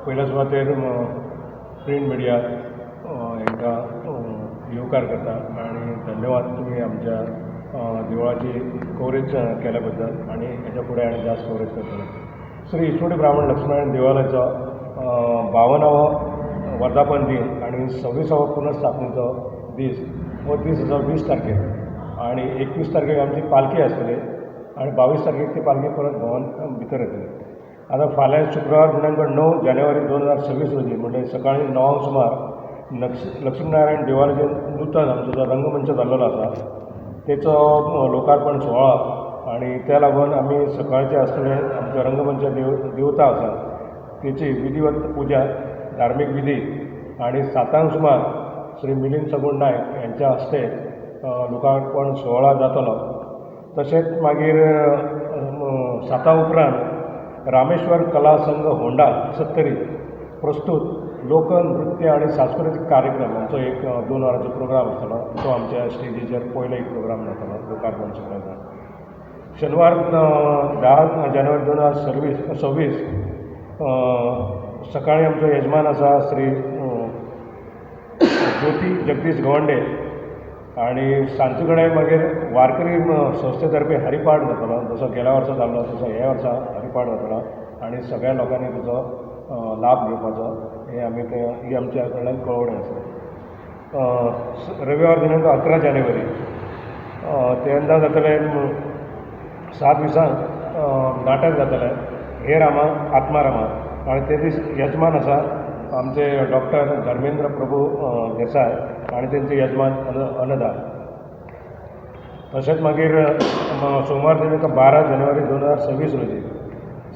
पयल्या सुवातेर print media हांकां येवकार करता आनी धन्यवाद तुमी आमच्या देवळाची कवरेज केल्या बद्दल आनी हेच्या फुडें आनी जास्त कवरेज करतले. श्री इसवडी ब्राह्मण लक्ष्मीनारायण देवालयाचो बावनावो वर्धापन दीन आनी सव्वीसावो पुनर्स्थापनेचो दीस हो दीस आसा 20 तारखेर आनी 21 तारखेक आमची पालखी आसतली आनी 22 तारखेक ती पालखी परत भोंवन भितर येतली. आतां फाल्यां शुक्रार दिनांक 9 जानेवारी 2026 रोजी म्हणजे सकाळीं 9 सुमार लक्ष्मीनारायण देवालयाचें नूतन आमचो जो रंगमंच जाल्लो आसा तेचो लोकार्पण सुवाळो आनी त्या लागून आमी सकाळचें आसतलें आमचो रंगमंच देवता आसा तेची विधिवत पुजा, धार्मीक विधी आनी 7 सुमार श्री मिलींद सगूण नायक हेंच्या हस्ते लोकार्पण सुवाळो जातलो. तशेंच मागीर 7 उपरांत रामेश्वर कला संघ होंडा सत्तरी प्रस्तूत लोकनृत्य आनी सांस्कृतीक कार्यक्रम हांचो एक 2 वरांचो प्रोग्राम आसतलो. तो आमच्या स्टेजीचेर पयलो एक प्रोग्राम जातलो लोकार्पण सुवाळ्याचो. शेनवार 10 जानेवारी 2026 सकाळीं आमचो येजमान आसा श्री ज्योती जगदीश गवंडे आनी सांजचे कडेन मागीर वारकरी संस्थे तर्फे हरिपाठ जातलो. जसो गेल्या वर्सा जाल्लो तसो ह्या वर्सा हरिपाठ जातलो आनी सगळ्या लोकांनी तेचो लाभ घेवपाचो हें आमी ही आमच्या कडल्यान कळोवणी आसा. रविवार दिनांक 11 जानेवारी तेन्ना जातलें 7 दिसांक नाटक जातलें हे रामा आत्मा रामा आनी ते दीस यजमान आसा आमचे डॉक्टर धर्मेंद्र प्रभू देसाय आनी तेंचे यजमान अनदा. तशेंच मागीर सोमार दिनांक 12 जानेवारी 2026 रोजी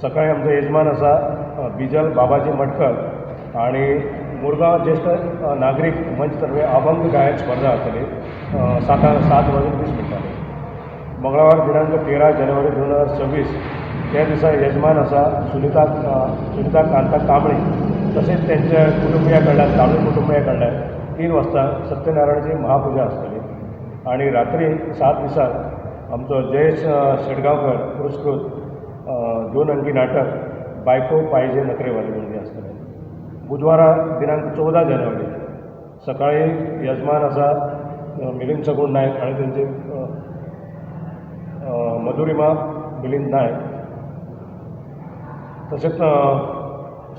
सकाळीं आमचो यजमान आसा बिजल बाबाजी मटकर आनी मुरगांव ज्येश्ठ नागरीक मंच तर्फे अभंग गायन स्पर्धा जातली 7 वाजून 20 मिनटांनी. मंगळवार दिनांक 13 जानेवारी 2026 त्या दिसा यजमान आसा सुनिता कांता कांबळी तशेंच तेंच्या कुटुंबिया कडल्यान कांबळी कुटुंबिया कडल्यान 3 वाजता सत्यनारायणाची महापुजा आसतली आनी रात्री 7 दिसांक आमचो जयेश शेटगांवकर पुरस्कृत 2 अंकी नाटक बायको पाहिजे नखरेवाली म्हणून आसतलें. बुधवारा दिनांक 14 जानेवारी सकाळीं यजमान आसा मिलिंद सगूण नायक आनी तेंचे मधुरिमा मिलिंद नायक. तशेंच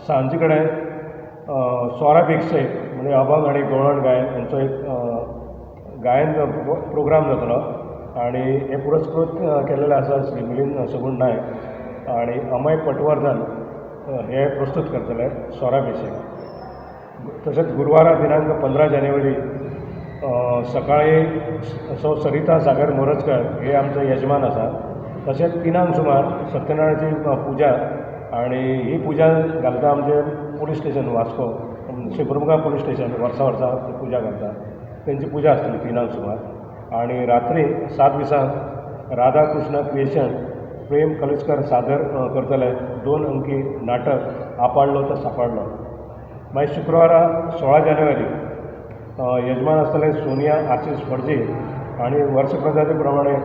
सांजे कडेन सोरा भिक्षे म्हणजे अभंग आनी गवळण गायन हांचो एक गायन प्रोग्राम जातलो आनी हे पुरस्कृत केल्लेले आसा श्री मिलिंद सगूण नायक आनी अमय पटवर्धन हे प्रस्तूत करतले सोरा भिक्षे. तशेंच गुरवारा दिनांक 15 जानेवारी सकाळीं सौ सरिता सागर मोरजकर हे आमचे यजमान आसा. तशेंच 3 सुमार सत्यनारायणाची पुजा आनी ही पुजा घालता आमचे police station Vasco Shri Mormugao police station वर्सा वर्सा पुजा घालता तेंची पुजा आसतली 3 सुमार. आनी रात्री 7 दिसांक राधा कृष्ण क्रिएशन प्रेम कलुस्कर सादर करतले 2 अंकी नाटक आपाडलो तो सापाडलो. मागीर शुक्रारा 16 जानेवारी यजमान आसतले सोनिया आशिष फडजी आनी वर्सप्रजाती प्रमाणे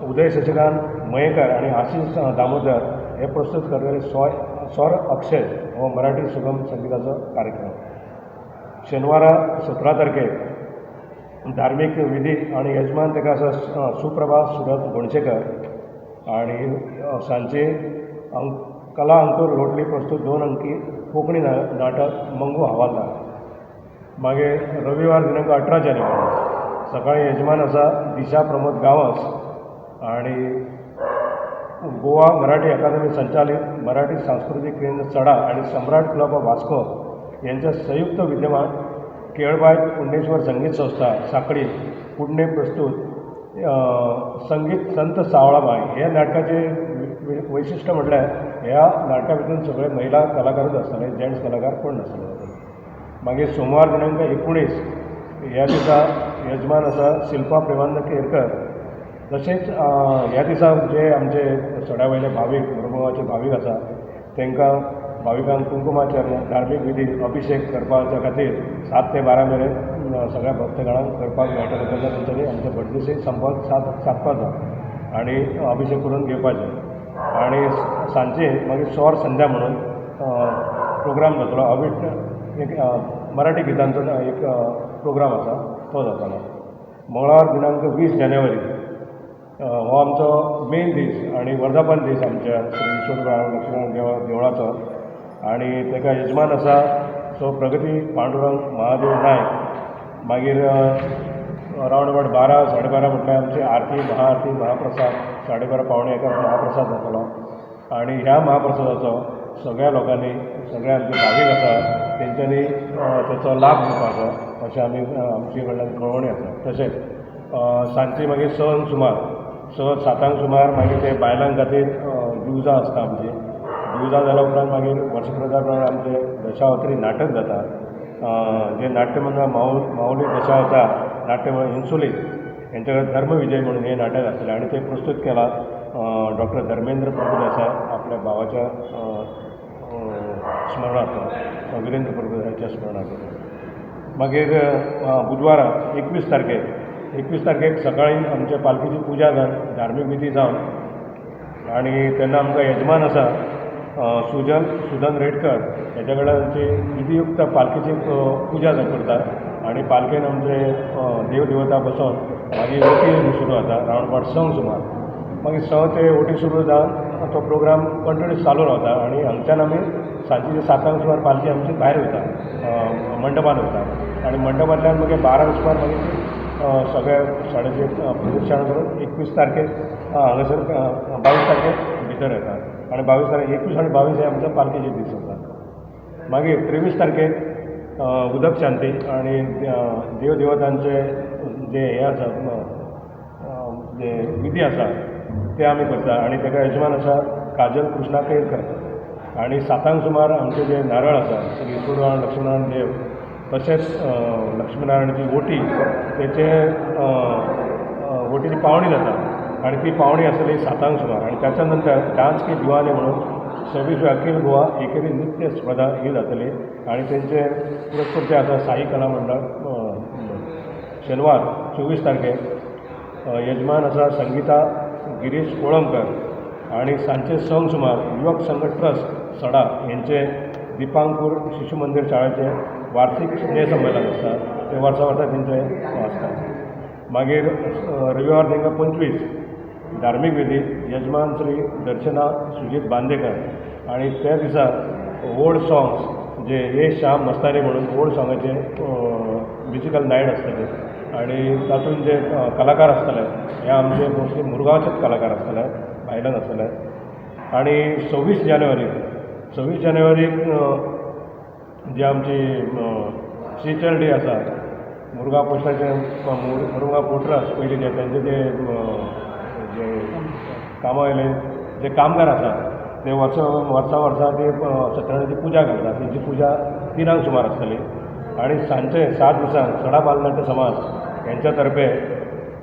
उदय शशिकांत मयेकर आनी आशिष दामोदर हे प्रस्तूत करतले स्वर अक्षय हो मराठी सुगम संगिताचो कार्यक्रम. शेनवारा 17 तारखेक धार्मीक विधी आनी यजमान ताका आसा सुप्रभा सुरत गोणशेकर आनी सांजे कला अंकूर लोटली प्रस्तूत 2 अंकी कोंकणी नाटक मंगू हवालदार. मागीर रविवार दिनांक 18 जानेवारी सकाळीं यजमान आसा दिशा प्रमोद गांवस आनी गोवा मराठी अकादमी संचालित मराठी सांस्कृतीक केंद्र सडा आनी सम्राट क्लब ऑफ वास्को यांच्या संयुक्त विद्यमान केळबाय कुंडेश्वर संगीत संस्था साखळी कुडणे प्रस्तूत संगीत संत सावळाबाई. ह्या नाटकाचें वैशिश्ट म्हटल्यार ह्या नाटका भितर सगळे महिला कलाकारूच आसतले, जेंट्स कलाकार कोण नासतले. मागीर सोमवार दिनांक 19 ह्या दिसा यजमान आसा शिल्पा प्रेमानंद केरकर. तशेंच ह्या दिसा जे आमचे सड्या वयले भावीक मुरगांवाचे भावीक आसा तांकां भाविकांक कुंकुमाचरण धार्मीक विधी अभिशेक करपाच्या खातीर 7 ते 12 मेरेन सगळ्या भक्तगणांक करपाक मेळटलें. तेन्ना तेंच्यांनी आमच्या भटजीशी संपर्क सादपाचो आनी अभिशेक करून घेवपाचें. आनी सांजे मागीर स्वर संध्या म्हणून प्रोग्राम जातलो. अवीट एक मराठी गितांचो एक प्रोग्राम आसा तो जातलो. मंगळार दिनांक 20 जानेवारी हो आमचो मेन दीस आनी वर्धापन दीस आमच्या श्री इसवटी ब्राह्मण लक्ष्मीनारायण देवळाचो आनी ताका यजमान आसा सो प्रगती पांडुरंग महादेव नायक. मागीर अरावंड अबावट 12 12:30 म्हटल्यार आमची आरती, महाआरती, महाप्रसाद 12:30 12:45 महाप्रसाद जातलो आनी ह्या महाप्रसादाचो सगळ्या लोकांनी, सगळ्या आमचे भावीक आसा तेंच्यांनी ताचो लाभ घेवपाचो अशें आमी आमचे कडल्यान कळोवणी आसा. तशेंच सांजची मागीर 6 सुमार 6 7 सुमार मागीर ते बायलां खातीर दिवजां आसता आमची. दिवजां जाल्या उपरांत मागीर वर्सप्रजा प्रमाणे आमचें दशावतारी नाटक जाता, जें नाट्यमंदिर माऊली दशावतार नाट्यमंदिर इन्सुलीन हेंच्या कडेन धर्मविजय म्हणून हें नाटक आसतलें आनी तें प्रस्तूत केलां डॉक्टर धर्मेंद्र प्रभुदेसाय आपल्या भावाच्या स्मरणार्थ, विरेंद्र प्रभुदेसायाच्या स्मरणार्थ. मागीर बुधवारा 21 तारखेक 21 तारखेक सकाळीं आमच्या पालखेची पुजा जावन धार्मीक विधी जावन आनी तेन्ना आमकां यजमान आसा सुजन सुदन रेडकर हेच्या कडल्यान आमची विधियुक्त पालखेची पुजा करतात आनी पालखेन आमचे देव देवता बसोवन मागीर ओटी सुरू जाता रावंड अबावट 6 सुमार. मागीर 6 ते ओटी सुरू जावन तो प्रोग्राम कंटिन्यूस चालू रावता आनी हांगच्यान आमी सांजची 7 सुमार पालखी आमची भायर वयता, मंडपान वयता आनी मंडपांतल्यान मागीर 12 सुमार मागीर सगळे साडेचे प्रदक्षिणा करून 21 तारखेक हांगासर 22 तारखेक भितर येता आनी 22 तारखेक 21 आनी 22 हे आमच्या पालखेचे दीस आसा. मागीर 23 तारखेक उदक शांती आनी देव देवतांचे जे हे आसा जे विधी आसा ते आमी करता आनी ताका यजमान आसा काजल कृष्णा केरकर. आनी 7 सुमार आमचे जे नारळ आसा श्री सूर्यनारायण लक्ष्मीनारायण देव तशेंच लक्ष्मीनारायणाची ओटी तेचे ओटीची पावणी जाता आनी ती पावणी आसतली 7 सुमार. आनी ताच्या नंतर डान्स की दिवाने म्हणून 26 अखिल गोवा एकेरी नृत्य स्पर्धा ही जातली आनी तेंचे पुरस्कृते आसा साई कला मंडळ. शेनवार 24 तारखेक यजमान आसा संगीता गिरीश कोळंबकर आनी सांजचे 6 सुमार युवक संघ ट्रस्ट सडा हेंचे दीपांकूर शिशु मंदीर शाळेचें वार्षीक स्नेहसंमेलन आसता, तें वर्सा वर्सा तेंचें आसता. मागीर रविवार तांकां 25 धार्मीक विधी यजमान श्री दर्शना सुजीत बांदेकर आनी त्या दिसा ओल्ड सॉंग्स जे ये श्याम मस्तानी म्हणून ओल्ड सॉंगाचे म्युजिकल नायट आसतले आनी तातूंत जे कलाकार आसतले हे आमचे मोस्टली मुरगांवचेच कलाकार आसतले, भायले नासतले. आनी 26 जानेवारीक जी आमची टीचर डे आसा मुरगांव पोस्टाचे मुरगांव पोर्ट ट्रस्ट पयलीं जे तेंचे जे जे कामां वयले जे कामगार आसा ते वर्सा वर्सा वर्सा ते सत्यनारायणाची पुजा करतात, तेंची पुजा 3 सुमार आसतली. आनी सांजचे 7 दिसांक सडा बालनाट्य समाज हेंच्या तर्फे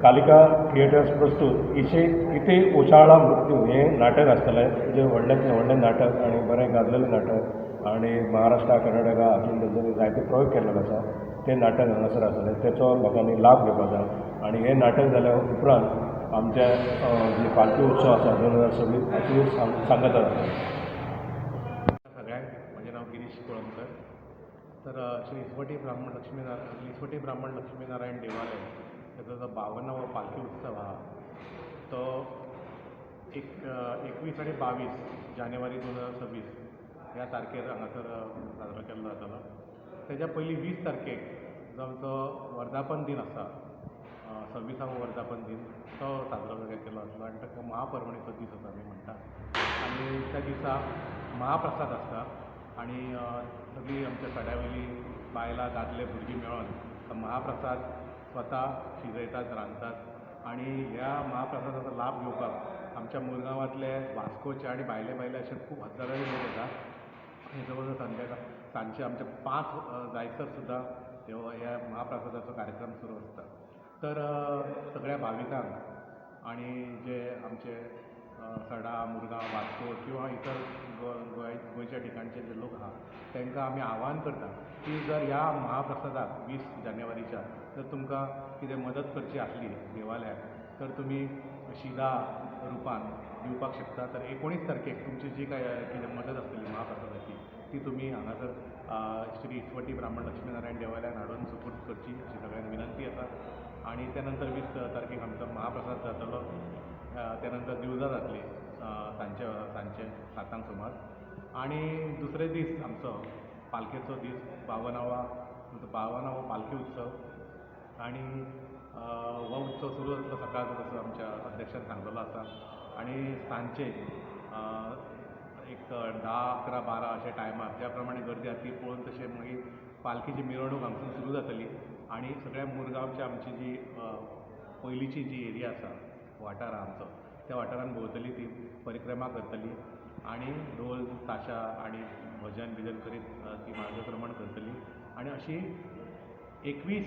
कालिका थिएटर्स प्रस्तूत इशे इथे ओशाळा मृत्यू हें नाटक आसतलें, जें व्हडलें व्हडलें नाटक आनी बरें गाजलेलें नाटक आनी महाराष्ट्रा कर्नाटका हातूंत तेंच्यांनी जायते प्रयोग केल्ले आसा तें नाटक हांगासर आसतलें, तेचो लोकांनी लाभ घेवपाचो. आनी हें नाटक जाल्या उपरांत आमचे जे पालखी उत्सव आसा 2026 हाची सांगता जातली. सगळ्यांक म्हजें नांव गिरीश कोळंबकर. तर श्री इसवटी ब्राह्मण इसवटी ब्राह्मण लक्ष्मीनारायण देवालय ताचो जो 52वो पालखी उत्सव आहा तो 21 आनी 22 जानेवारी 2026 ह्या तारखेर हांगासर साजरो केल्लो जातलो. तेज्या पयलीं 20 तारखेक जो आमचो वर्धापन दिन आसा, 26वो वर्धापन दिन तो साजरो केल्लो जातलो आनी ताका महापर्वणीचो दीस आसा आमी म्हणटा. आनी त्या दिसा महाप्रसाद आसता आनी सगळीं आमच्या सड्या वयलीं बायलां दादले भुरगीं मेळोन महाप्रसाद स्वता शिजयतात रांदतात आनी ह्या महाप्रसादाचो लाभ घेवपाक आमच्या मुरगांवांतले वास्कोचे आनी भायले भायले अशे खूब हजारांनी लोक येता. आनी जवळ जवळ संध्याकाळ सांजचे आमचे 5 जायसर सुद्दां ह्या महाप्रसादाचो कार्यक्रम सुरू आसता. तर सगळ्या भाविकांक आनी जे आमचे सडा मुरगांव वास्को किंवा इतर गोंयच्या ठिकाणचे जे लोक आहा तांकां आमी आव्हान करता की जर ह्या महाप्रसादाक 20 जानेवारीच्या जर तुमकां कितें मदत करची आसली देवालयाक तर तुमी शिदा रुपान दिवपाक शकता. तर 19 तारखेक तुमची जी काय कितें मदत आसतली महाप्रसादाची ती तुमी हांगासर श्री इसवटी ब्राह्मण लक्ष्मीनारायण देवालयान हाडून सुपूर्द करची अशी सगळ्यांक विनंती आसा. आनी त्या नंतर 20 तारखेक आमचो महाप्रसाद जातलो. त्या नंतर दिवजां जातली सांजचे 7 सुमार. आनी दुसरे दीस आमचो पालखेचो दीस, 52वो पालखी उत्सव. आनी हो उत्सव सुरू जातलो सकाळचो, जसो आमच्या अध्यक्षान सांगलेलो आसा. आनी सांजचे एक 10, 11, 12 अशा टायमार ज्या प्रमाणे गर्दी आसा ती पळोवन तशें मागीर पालखेची मिरवणूक हांगसून सुरू जातली. आनी सगळ्या मुरगांवच्या आमची जी पयलींची जी एरिया आसा, वाठार आहा आमचो, त्या वाठारान भोंवतली, ती परिक्रमा करतली आनी ढोल ताशा आनी भजन बिजन करीत ती मार्गक्रमण करतली. आनी अशी 21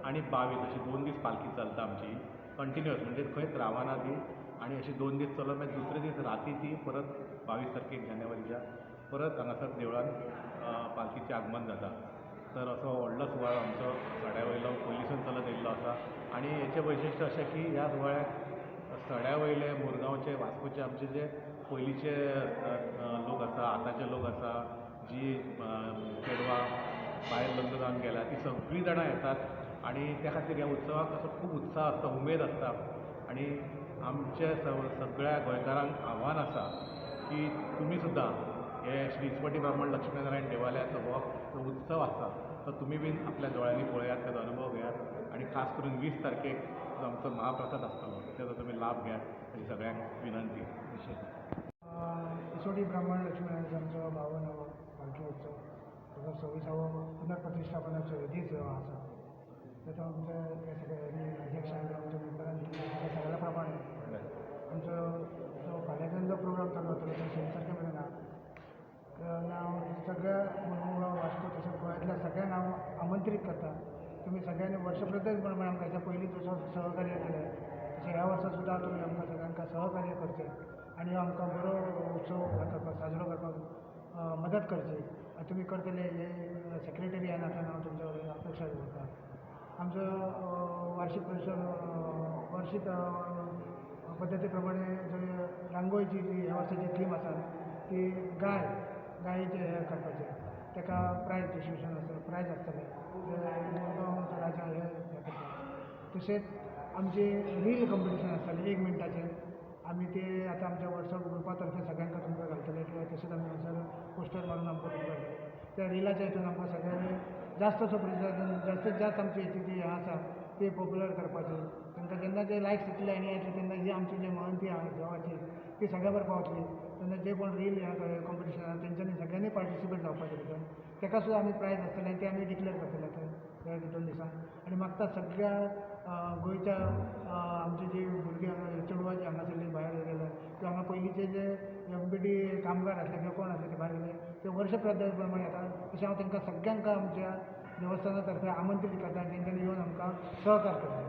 आनी 22 अशी 2 दीस पालखी चलता आमची कंटिन्युअस, म्हणजे खंयच रावना ती. आनी अशी 2 दीस चलून मागीर दुसरे दीस राती ती परत 22 तारखेक जानेवारीच्या परत हांगासर देवळान पालखीचें आगमन जाता. तर असो व्हडलो सुवाळो आमचो सड्या वयलो पयलींसून चलत येयल्लो आसा. आनी हेचें वैशिश्ट अशें की ह्या सुवाळ्याक सड्या वयले मुरगांवचे वास्कोचे आमचे जे पयलींचे लोक आसा, आतांचे लोक आसा, जी चेडवां भायर लग्न जावन गेल्या ती सगळीं जाणां येतात. आनी त्या खातीर ह्या उत्सवाक असो खूब उत्साह आसता, उमेद आसता. आनी आमचे सगळ्या गोंयकारांक आव्हान आसा की तुमी सुद्दां हे श्री इसवटी ब्राह्मण लक्ष्मीनारायण देवालयाचो हो उत्सव आसा तो तुमी बीन आपल्या दोळ्यांनी पळयात, ताजो अनुभव घेयात. आनी खास करून 20 तारखेक जो आमचो महाप्रसाद आसतलो ताजो तुमी लाभ घेयात अशी सगळ्यांक विनंती. इसवटी ब्राह्मण लक्ष्मीनारायणाचो आमचो 52वो पालखी उत्सव, ताजो 26वो पुनर्प्रतिष्ठापनाचो दीस जो आसा, तातूंत आमच्या सगळ्यांनी अध्यक्षान आमच्या मेंबरांनी सगळ्या प्रमाणे आमचो जो फाल्यांच्यान जो प्रोग्राम चालू जातलो तो 6 तारखे मेरेन आहा. हांव सगळ्या मुरगांव वास्को तशेंच गोंयांतल्या सगळ्यांक हांव आमंत्रीत करता, तुमी सगळ्यांनी वर्षप्रत्येक प्रमाणे आमकां हेच्या पयलीं जसो सहकार्य केलें तशें ह्या वर्सा सुद्दां तुमी आमकां सगळ्यांक सहकार्य करचें आनी आमकां बरो उत्सव करपाक साजरो करपाक मदत करची. आनी तुमी करतले हे सेक्रेटरी ह्या नात्यान हांव तुमच्या कडेन अपेक्षा दवरता. आमचो वार्षीक परिशद वार्षीक पद्दती प्रमाणे जो रांगोळीची जी ह्या वर्साची थीम आसा ती गायेचें हें काडपाचें, ताका प्रायज डिस्ट्रिब्युशन आसतलें, प्रायज आसतलें, मुरगांव राजा हे करता. तशेंच आमची रील कंपिटिशन आसतलें 1 मिनटाचें, आमी ते आतां आमच्या वॉट्सएप ग्रुपा तर्फे सगळ्यांक तुमकां घालतले किंवा तशेंच आमी हांगासर पोस्टर मारून आमकां तुमकां घालतले. त्या रिलाच्या हितून आमकां सगळ्यांनी जास्तसो प्रतिसाद, जास्तीत जास्त आमची हेची जी हें आसा ती पॉप्युलर करपाची. तांकां जेन्ना जे लायक्स येतले आनी येतले तेन्ना ही आमची जी महंती आहा देवाची ती सगळ्या बरें पावतली. तेन्ना जे कोण रील ह्या कॉम्पिटिशन आहा तेंच्यांनी सगळ्यांनी पार्टिसिपेट जावपाचें भितर, ताका सुद्दां आमी प्रायज आसतलें आनी तें आमी डिक्लेर करतले थंय ह्या 2 दिसांक. आनी मागता सगळ्या गोंयच्या आमची जी भुरगीं चेडवां जी हांगासरलीं भायर गेल्या किंवा हांगा पयलींचे जे एमपीटी कामगार आसले किंवा कोण आसले ते भायर गेले ते वर्ष प्रमाणे येता. तशें हांव तांकां सगळ्यांक आमच्या देवस्थाना तर्फे आमंत्रीत करता आनी तेंच्यांनी येवन आमकां सहकार करता.